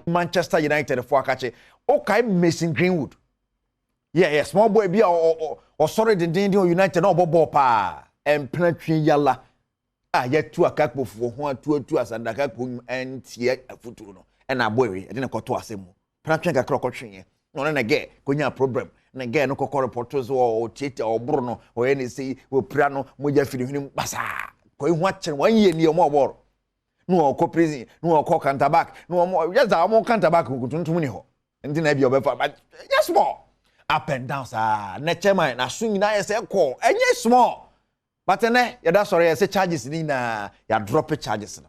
Manchester United fo akakye. Okae Mason Greenwood? Yeah, small boy bi a ɔsɔre dendenden wɔ United na ɔbɔ bɔɔl paa. Ɛmpena twe yala a yɛtu akakpofoɔ ho atuatu asanda akakpo ɛntie afutuo no, ɛna abɔ ewi ɛde ne kɔto asɛm mu. Pena twe kakra ɔkɔtweeɛ na ɔne ne gɛ konya problem, na gɛ no kɔkɔ report so, ɔtiatia, ɔboro no, ɔyɛ ne sei, ɔpira no, mogya firi hwene mu basaa kɔ ihu akyerɛ wɔn yie nie. Ɔmo ɔbɔɔl na ɔkɔ prison na ɔkɔ counterback na ɔmo yɛ dza ɔmo counterback nkutuntum ni hɔ, nti na ebi ɔbɛfa, but nyɛ small up and down saa. Ne chairman n'aso nyinaa yɛ sɛ kɔ ɛnyɛ small, but ɛnɛ yɛda sɔrɔ yɛ sɛ charges ni nyinaa yɛ drop charges no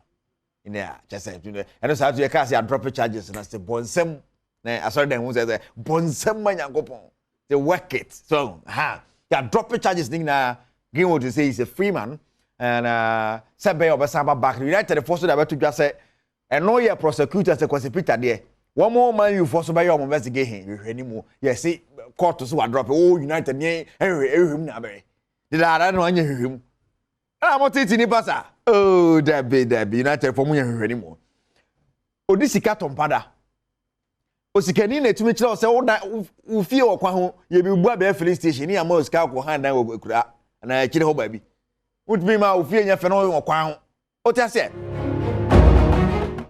ne a kyɛ sɛ ɛno saa to yɛ kaa sɛ yɛ drop charges no sɛ bɔ nsɛm na asɔre dan ho sɛ bɔ nsɛm ma Nyankopɔn they work it so ha yɛ drop charges ni nyinaa. Greenwood say he's a free man and sɛ bɛyɛ ɔbɛsan ba back United fo so de abɛto dwa sɛ ɛno yɛ prosecutor sɛ Kwasi Peter deɛ, wɔn mo Man U fo so bɛyɛ ɔmo investigation hwehwɛ ni mu yɛsi court so wa drop o United ne ɛhwehwɛ ɛhwehwɛ mu na abɛrɛ dedaada na ɔnyɛ hwehwɛ mu ɛna mo tete nipa sa. Oh, dabi dabi, United fo mo yɛ hwehwɛ ni mu. Odi sika tɔmpada osikani na etumi kyerɛ sɛ woda wo fie wɔ kwan ho yɛ bi bu abɛɛ filling station ne ama osika akɔ han dan wɔ akura anaa akyire hɔ baabi. Wotumi ma wo fie nyɛ fɛ na wɔ kwan ho, wote aseɛ.